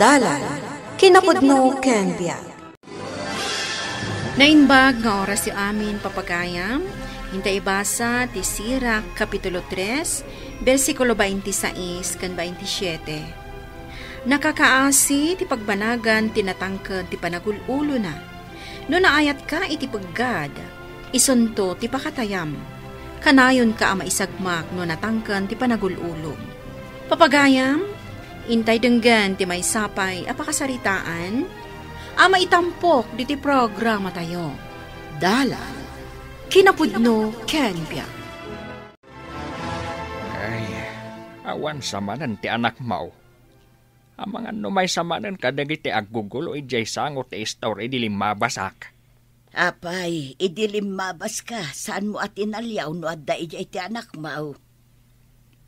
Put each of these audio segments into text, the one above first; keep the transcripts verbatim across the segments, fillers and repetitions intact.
Dalan, kinapudno ken biag. Naimbag nga oras ti amin, papagayam. Inta ibasa ti Sirak, Kapitulo tres, bersikulo twenty-sais ken twenty-siete. Nakakaasi ti pagbanagan ti natangken ti panagul-ulona. No naayatka iti peggad, isunto ti pakatayam. Kanayonka a maisagmak no natangken ti panagul-ulom. Papagayam, intay denggen ti maysa pay a pakasaritaan a maitampok ditoy programatayo. Dalan, kinapudno ken biag. Ay, awan sa manen ti anakmo. Amangan no maysa manen kadagiti aggugulo idiay sango ti istor idi limmabasak. Apay, idi limmabaska, saanmo a tinaliaw no adda idiay ti anakmo?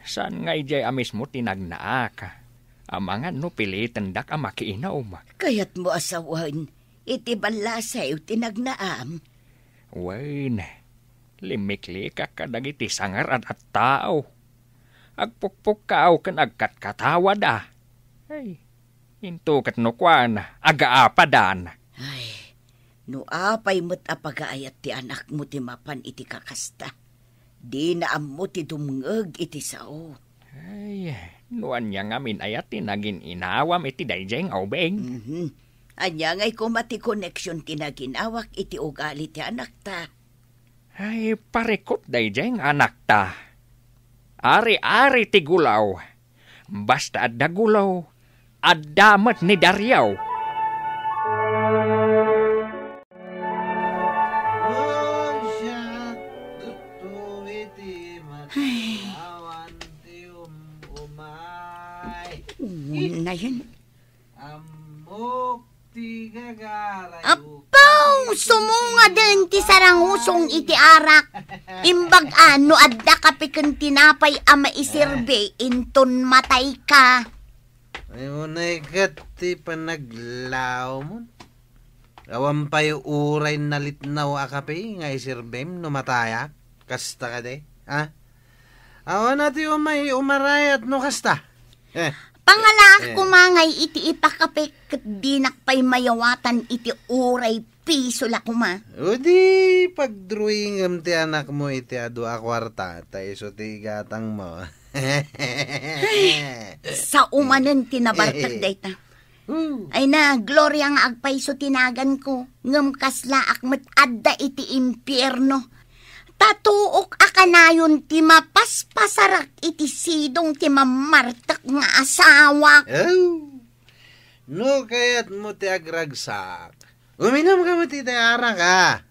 Saan nga idiay a mismo ti nagnaak? Amangan no pilitendak a makiinom. Kayatmo a sawen, iti ballasayo ti nagnaam? Wen, limmiklikak kadagiti sangar a tao. Agpukpukkaw ken agkatkatawada. Ay, into ket no kuan, agaapadan. Ay, no apay met a pagaayat ti anakmo ti mapan iti kakasta, dina ammo ti dumngeg iti sao. Ay, no ania ngamin aya ti nagin-inawam iti daydiay nga ubing? Mhm. Ania ngay koma ti koneksion ti naginawak iti ugali ti anakta? Ay, parikut daydiay nga anakta. Ari-ari ti gulaw. Basta adda gulaw, adda met ni Dario. Ay. Unayen. Ammok ti gagarayo. Apaw! Sumungaden ti sarangusong iti arak. Imbag a no adda kape ken tinapay a maisirbi, inton matayka. Ay, unay ket ti panaglawmon. Awan pay uray nalitnaw a kape nga isirbim no matayak. Kasta kadi, ha? Awan a ti umay umarayat no kasta. Eh. Pangalaak Eh. koma ngay iti ipakape ket dinak pay mayawatan iti uray piso la koma. O di, pagdrawingem ti anakmo iti adu a kuarta, ta isu ti igatangmo. Ay, sao manen ti nabartek dayta. Ooh. Ay na, Gloria nga agpayso ti naganko, ngem kaslaak met adda iti impierno. Ta tuok a kanayon ti mapaspasarak iti sidong ti mammartek nga asawak. Oh. No kayatmo ti agragsak, uminumka met iti arak, a.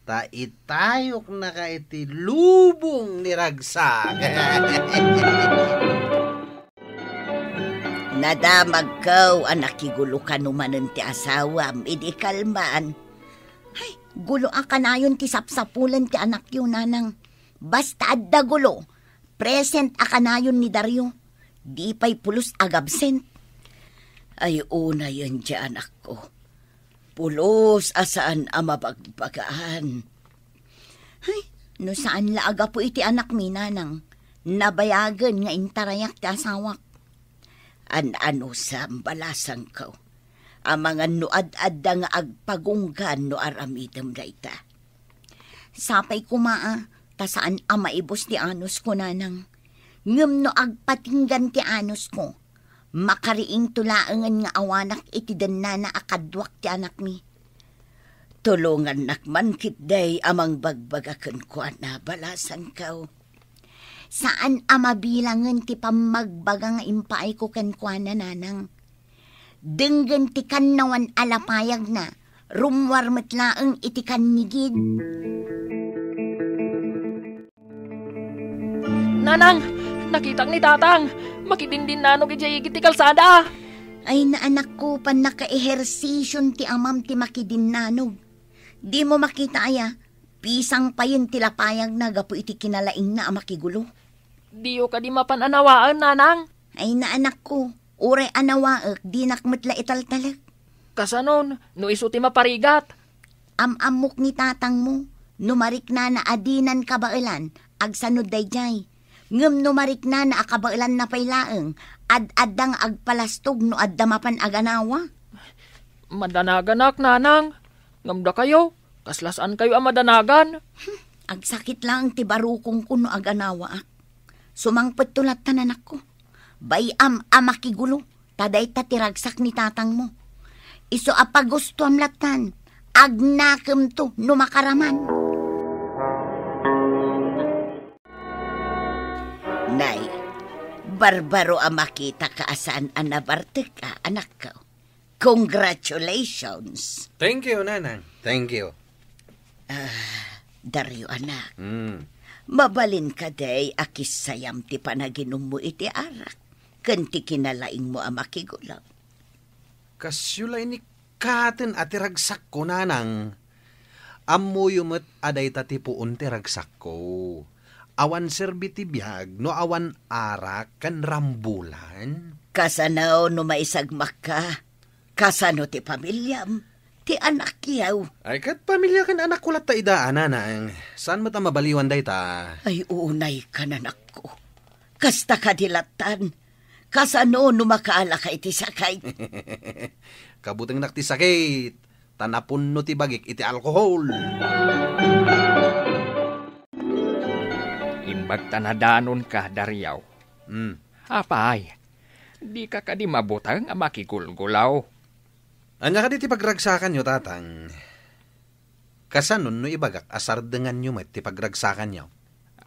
Ta itayoknaka iti lubong ni ragsak. Nadamagko a nakigulo kano manen ti asawam idi kalman. Ay, gulo a kanayon ti sapsapulen ti anakyo, nanang. Basta adda gulo, present a kanayon ni Dario. Di pay pulos agabsent. Ay, unayen ti anakko. Pulos a saan a mabagbagaan. Ay, no saan la a gapu iti anakmi, nanang, nabayagen nga intarayak ti asawak. An-anusam, balasangko. Amangan no ad-adda nga agpagunggan no aramidem dayta. Sapay koma a, ta saan a maibus ti anusko, nanang. Ngem no agpatinggan ti anusko, makariingto laengen nga awanak iti dennana a kaduak ti anakmi. Tulongannak man ketdi a mangbagbaga kenkuana, balasangko. Saan a mabilangen ti pammagbaga nga impaayko kenkuana, nanang. Denggen ti kannawan a lapayagna, rummuar met laeng iti kannigid. Nanang, nakitak ni Tatang. Makidindinnanog idiay igid ti kalsada. Ay, na anakko, pannakaehersision ti amam ti makidinnanog. Dimo makita aya, pisang payen ti lapayagna gapu iti kinalaingna a makigulo. Diyo kadi mapan a nawaen, nanang? Ay, na anakko, uray a nawaek, dinak met la italtalek. Kasanon, no isu ti maparigat? Am-ammok ni tatangmo, no mariknana a dinan kabaelan, agsano daydiay. Ngem no mariknana a kabaelanna pay laeng, Ad-adda nga agpalastog no adda mapan a ganawa. Madanaganak, nanang. Ngem dakayo, kasla saankayo a madanagan. Agsakit laeng ti barukongko no aganawaak. Sumangpetto latta, anakko. Bay-am a makigulo, ta dayta ti ragsak ni tatangmo. Isu a pagustoam lattan, agnakemto no makaraman. Nay, barbaro a makitaka a saan a nabartek a, anakko. Congratulations. Thank you, Nanang. Thank you. Ah, Dario, anak. Hmm. Mabalin kadi a kissayam ti panaginummo iti arak ken ti kinalaingmo a makigulo? Kasyo la inikaten a ti ragsakko, Nanang. Ammoyo met a dayta ti puon ti ragsakko. Awan serbi ti biag no awan arak ken rambulan. Kasano no maisagmakka? Kasano ti pamiliam? Ti anakyo? Ay, ket pamilia ken anakko latta ida, Nanang. Saan met a mabaliwan dayta? Ay, unayka, anakko. Kasta kadi lattan. Kasano no makaalaka iti sakit? Kabutengnak ti sakit, ta napunno ti bagik iti alkohol. Imbag ta nadanonka, Dario. Hmm. Apay, dika kadi mabuteng a makigulgulaw? Ania kadi ti pagragsakanyo, Tatang? Kasano no ibagak a sardenganyo met ti pagragsakanyo?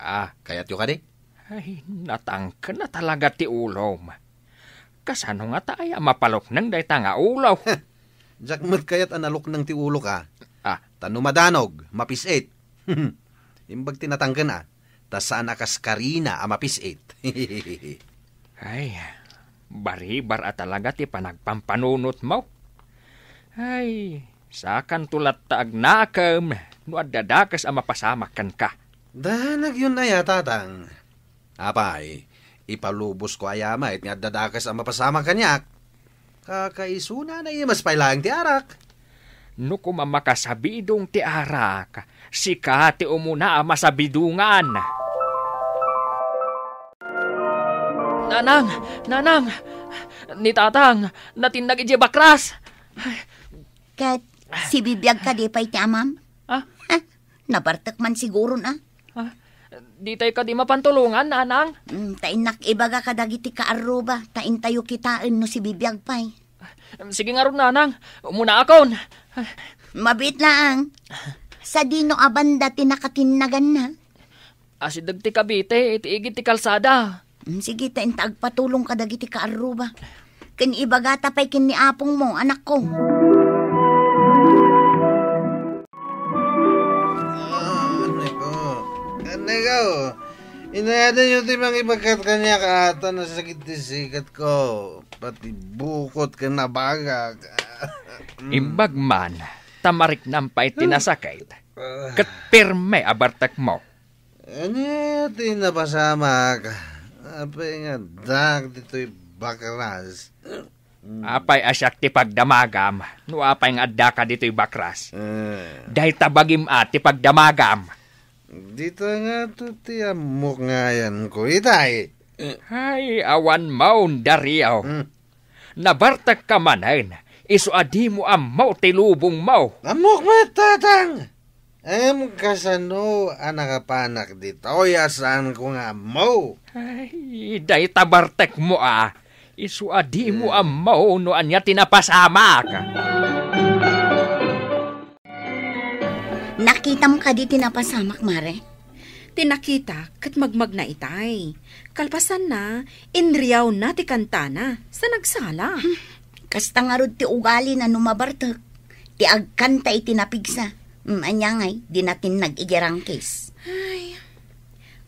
Ah. Kayatyo kadi? Ay, natangken a talaga ti ulom. Kasano ngata aya a mapalukneng dayta nga ulo? Diak met kayat a nalukneng ti ulok a. Ah. Ta no madanog, mapis-it. Imbag ti natangken a, ta saan a kas karina a mapis-it. Ay, baribar a talaga ti panagpampanunotmo. Ay, sakanto latta agnakem no adda dakes a mapasamak kenka. Danagyon aya, Tatang? Apay, ipalubosko aya met nga adda dakes a mapasamak kaniak? Kakaisuna, naimas pay laeng ti arak. No koma makasabidong ti arak, sika ti umuna a masabidongan. Nanang! Nanang! Ni Tatang, natinnag idiay bakras! Ket sibibiag kadi pay ti amam? Ah? Ah, nabartek man siguron a. Ah, ditay kadi mapan tulongan, Nanang? Mm, ta innak ibaga kadagiti kaarruba, ta intayo kitaen no sibibiag pay. Sige ngarud, Nanang. Umunaakon. Mabiit laeng. Sadino a banda ti nakatinnaganna? Asideg ti Cavite, iti igid ti kalsada. Mm, sige, ta inta agpatulong kadagiti kaarruba. Ken ibagata pay ken ni apongmo, anakko. Ah, anay ko. Anay ko. Inayatanyo ti mangibagkat kaniak, a, ta nasakit ti sikatko. Pati bukot ken nabagak. Mm. Imbag man, ta mariknam pay ti nasakit. Ah. Ket pirme a bartekmo. Ania ti napasamak? Apay nga addak ditoy bakras? Apay a siak ti pagdamagam, no apay nga addaka ditoy bakras? Eh. Dayta bagim a ti pagdamagam. Dita ngato ti ammok nga ayanko itay. Ay, awan maun, Dario. Hmm. Nabartekka manen, isu a dimo ammo ti lubongmo. Ammok met, Tatang! Ngem kasano a nakapanak ditoy a saanko nga ammo? Ay, dayta bartekmo a, isu a dimo ammo no ania ti napasamak. Nakitam kadi ti napasamak, Mare? Ti nakitak ket magmagna itay. Kalpasanna, inriawna ti kantana, sa nagsala. Hmm, kasta ngarud ti ugalina no mabartek. Ti agkanta iti napigsa. Hmm, ania ngay, di natinnag idiay rangkis. Ay,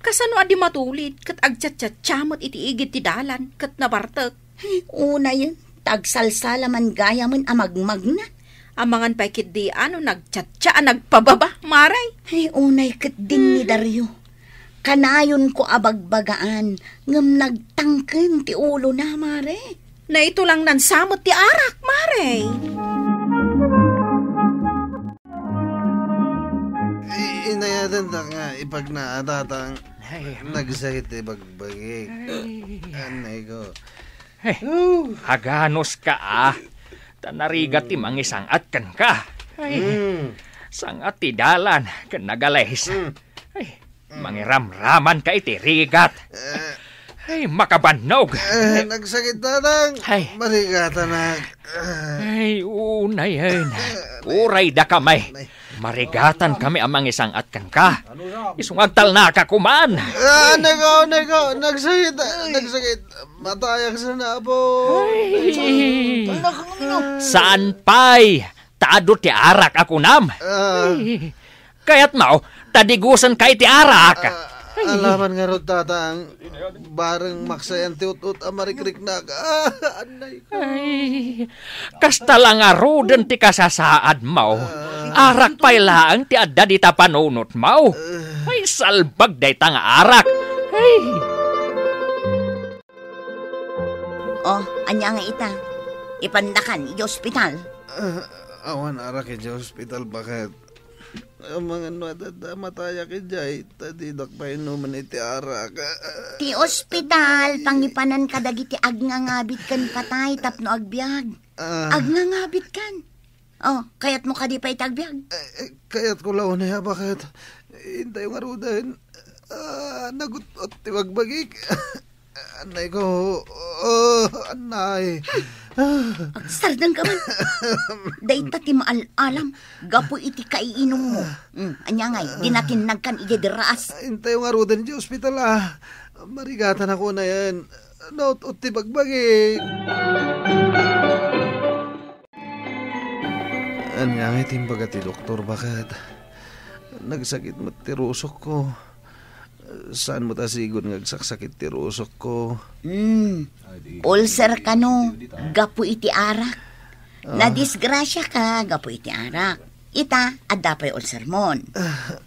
kasano a di matulid ket agchatchatcha met iti igid ti dalan ket nabartek? Ay, unay, ta agsalsala man gayamen a magmagna. Amangan pay ketdi a no nagchatcha a nagpababa, Mare. Ay, unay ketdin ni Dario. Kanayonko a bagbagaan, ngem nagtangken ti ulona, Mare. Naitulangnan sa met ti arak, Mare. I-, inayatantak nga ipagna a Tatang. Ay. Nagsakit ti bagbagik. Ay. Anay ko. Ay, aganus ka, a. Ta narigat ti mangisang-at kenka. Ay, Mm. sang-at ti dalan ken nagalis. Mm. Ay, mangiramraman ka iti rigat. Eh. Ay, makabannog. Eh, nagsakit, Tatang. Ay. Marigatanak. Ay, unayen. Uray da kami. Marigatan kami a mangisang-at kenka. Isu nga agtalnaka kuman. Ah, nako, nako. Nagsakit, nagsakit. Matayak sa nabo. Ay. Saan pay? Ta adu ti arak a kunam. Ah. Ay. Kayatmo, ta digusenka iti arak. Ah, ay. Alaman ngarud, Tatang, bareng maksayan ti ut-ot a marikriknak. Ah, anay ko. Ay, kasta la ngaruden ti kasasaadmo. Ah. Arak pay laeng ti adda dita panunotmo. Ah. Ay, salbag dayta nga arak. Ay. Oh, ania nga ita? Ipandakan iti ospital. Ah, awan arak iti ospital, baket. Amangan no adda matayak idiay, ta didak painumen iti arak. Ti ospital, pangipanan kadagiti agngangabit ken patay tapno agbiag. Ah. Agngangabit kan. Oh, kayatmo kadi pay ti agbiag? Eh, eh, kayatko la unay a baket. Intayo ngaruden. Ah, nagut-ot ti bagbagik. Anay ko. Oh, anay. Agsardeng ka man. Dayta ti maal-alam gapu iti kaiinummo. Mm, ania ngay, dinatinnag kan idiay derraas. Intayo ngaruden iti ospital, a. Marigatanak unayen. Naut-ot ti bagbagik. Ania ngay ti imbaga ti doktor, baket? Nagsakit met ti rusokko. Saan met a sigud nga agsaksakit ti rusokko. Hmm. Ulcer kano gapu iti arak. Ah. Nadisgrasiaka gapu iti arak. Ita, adda pay ulcermon. Ah,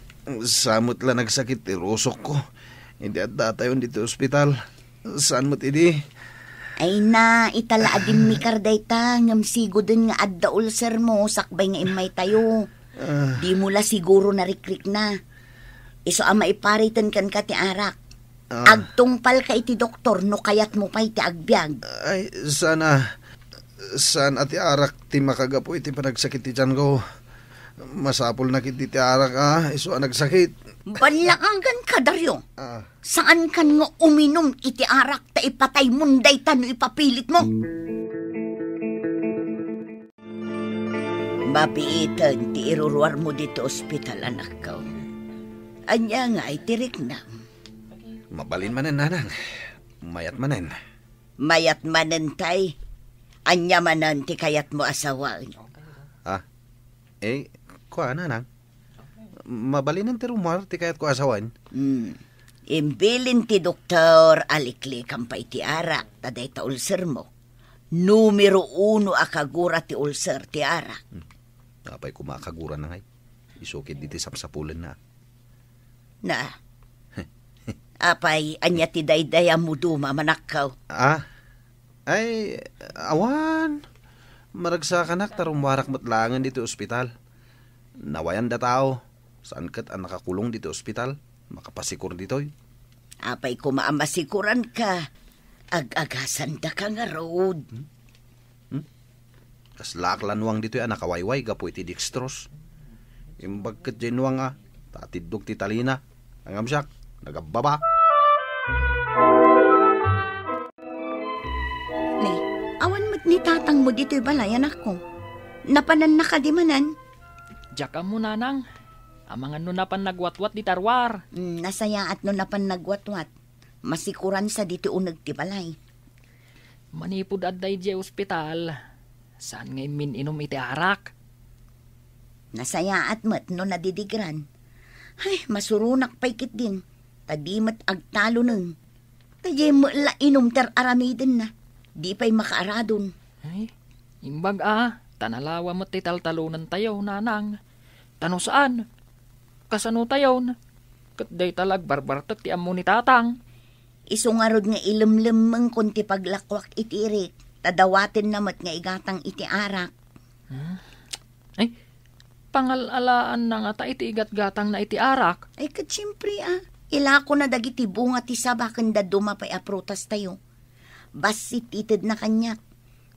saan met la nagsakit ti rusokko. Idi addatayon ditoy ospital. Saan met idi? Ay na, ita la a dimmikar dayta, ngem siguden nga adda ulcermo sakbay nga immaytayo. Ah. Dimo la siguro narikrikna. Isu a maipariten kenka ti arak. Ah. Agtungpalka iti doktor no kayatmo pay ti agbiag. Ay, sana, saan a ti arak ti makagapu iti panagsakit ti tianko. Masapulna ketdi ti arak a isu a nagsakit. Ballaaganka, Dario. Ah. Saankan nga uminum iti arak ta ipataymon dayta no ipapilitmo. Mabiiten ti iruruarmo ditoy ospital, anakko. Ania ngay ti riknam? Mabalin manen, nanang. Mayat manen. Mayat manen, tay. Ania manen ti kayatmo a sawen? Ah, eh, kua, nanang. Mabalinen ti rummuar ti kayatko a sawen. Hmm. Imbilin ti doktor a liklikan pay ti arak, ta dayta ulcermo. Numero uno a kagura ti ulcer ti arak. Hmm. Apay koma a kagurana ngay? Isu ketdi ti sapsapulenna. Na. Apay, ania ti daydayammo duma, manakkaw? Ah? Ay, awan. Maragsakanak ta rummuarak met laengen ditoy ospital. Nawayan da tao. Saan ket a nakakulong ditoy ospital. Makapasikur ditoy. Apay koma a masikuranka? Ag-agasandaka ngarud. Hmm? Hmm? Kaslaak la nuang ditoy a nakawayway gapu iti dextrose. Imbag ket diay nuang a, ta atiddog ti talina. Ngem siak, nagabbaba. Ne, awan met ni tatangmo ditoy balay, anakko. Napananna kadi manen? Diak ammo, nanang. Amangan no napan nagwatwat dita ruar. Hmm, nasayaat no napan nagwatwat. Masikuran sa ditoy uneg ti balay. Manipud adda idiay ospital, saan nga immin-inum iti arak? Nasayaat met no nadidigran. Ay, masuronak pay ketdin, ta di met agtalonen. Ta diay met la inum ti ar-aramidenna, di pay makaaradon. Ay, imbag a, ta nalawa met ti taltalonentayo, nanang. Ta no saan, kasanotayon? Ket dayta la agbarbartek ti ammo ni tatang. Isu ngarud nga ilemlemmengkon ti paglakuak iti irik, ta dawatenna met nga igatang iti arak. Hmm? Ay, pangal-alaanna ngata iti igatgatangna iti arak? Ay, ket siempre, a. Ilakona dagiti bunga ti saba ken dadduma pay a prutastayo. Bassit ti itedna kaniak.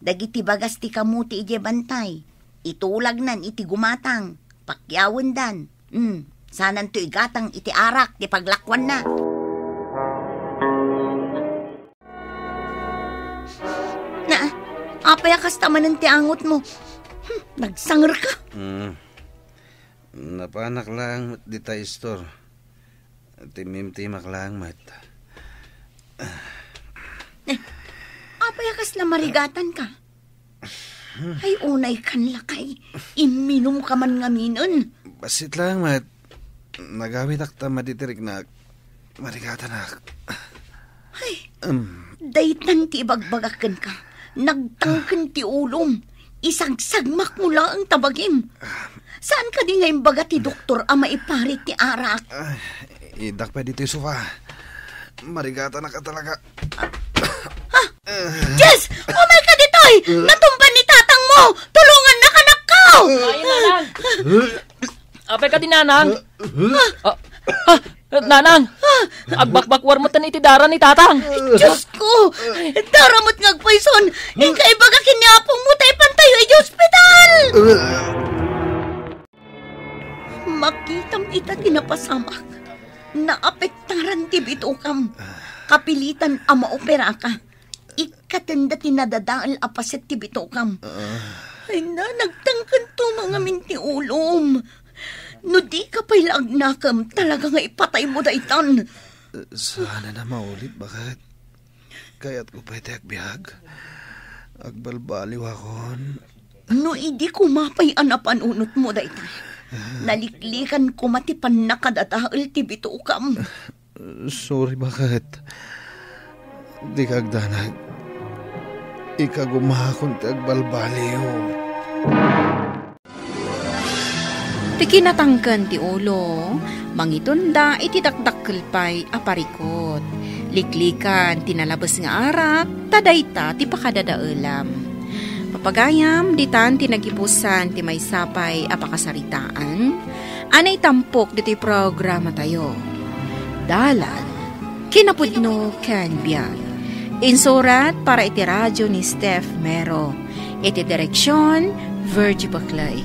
Dagiti bagas ti kamuti idiay bantay, itulagnan iti gumatang, pakiawendan. Hmm, sananto igatang iti arak ti paglakuanna. Na, apay a kasta manen ti angotmo? Hmm, nagsangerka? Hmm. Napanak laeng met dita istor. Timtimtimak laeng met. Eh, apay a kasla marigatanka? Ay, unaykan lakay. Imminumka man ngaminen. Bassit laeng met. Nagawitak ta madi ti riknak. Marigatanak. Ay, Em. Daytan ti ibagbagak kenka. Nagtangken ti ulom. Isagsagmakmo laeng ta bagim. Saan kadi nga imbaga ti doktor a maiparit ti arak? Ay, idak pay ditoy sofa. Marigatanak a talaga. Ha? Jess! Umayka ditoy! Natumba ni tatangmo! Tulongannaka, nakkaw! Ay, nanang! Apay kadi, nanang? Ah, ah, nanang! Agbakbakwarmo ten iti dara ni tatang! Diyos ko! Dara met nga agpayson! Inka ibaga ken ni apongmo ta ipantayo iti ospital! Makitam ita ti napasamak. Naapektaran ti bitokam. Kapilitan a maoperaka. Ikkatenda ti nadadael a paset ti bitokam. Ah. Ay na, nagtangken to mangamin ti ulom. No di ka pay la agnakem, talaga nga ipataymo daytan. Saan a maulit, baket? Kayatko pay ti agbiag. Agbalbaliwakon. No idi koma pay a napanunotmo dayta, naliklikan koma ti pannakadadael ti bitokam. Sorry, baket. Dika agdanag. Ikagumakon ti agbalbaliw. Ti kinatangken ti ulo, mangitunda iti dakdakkel pay a parikut. Liklikan ti nalabes nga arak, ta dayta ti pakadadaelam. Papagayam, ditan ti nagipusan ti maysa pay a pakasaritaan a naitampok ditoy programatayo. Dalan, kinapudno ken biag. Insurat para iti radio ni Steph Mero. Iti direksion, Virgie Baclay.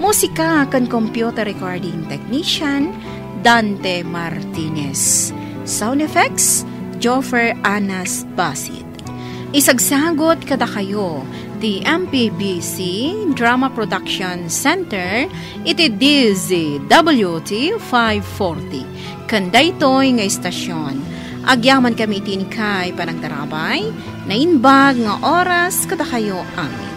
Musika ken computer recording technician, Dante Martinez. Sound effects, Joffer Anas Basit. Isagsagot kadakayo ti M P B C Drama Production Center iti D Z W T five forty. Ken daytoy nga istasyon, agyamankami iti inkay panagtarabay, naimbag nga oras kadakayo amin.